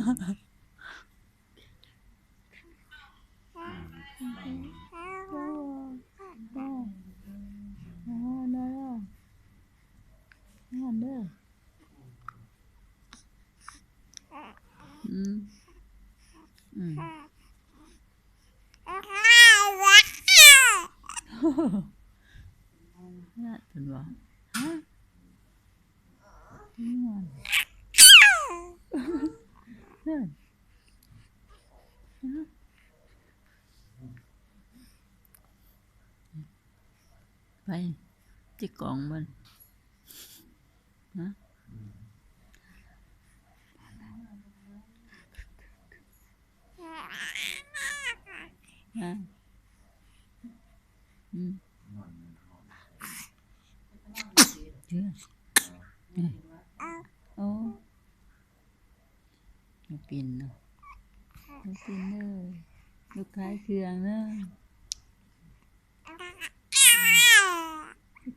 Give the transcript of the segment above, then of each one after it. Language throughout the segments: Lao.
ອືມ ອືມ ເພິ່ນວ່າ ຮະ ນັ້ນ ຮະ ໄປ ຈິກອງມັນ ຮະ ຮະ ອືມ ເຊື່ອ ໂອ້ ບໍ່ເປັນເນາະ ບໍ່ເປັນເດີ ລູກຂາຍເຄື່ອງເດີ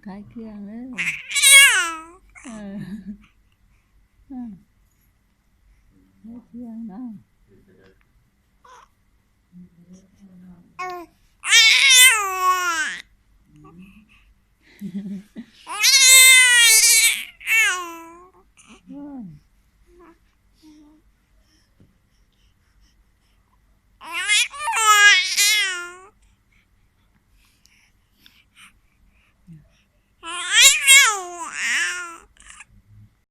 ຂາຍເຄື່ອງເດີ ເອີ ຂາຍເຄື່ອງເນາະ.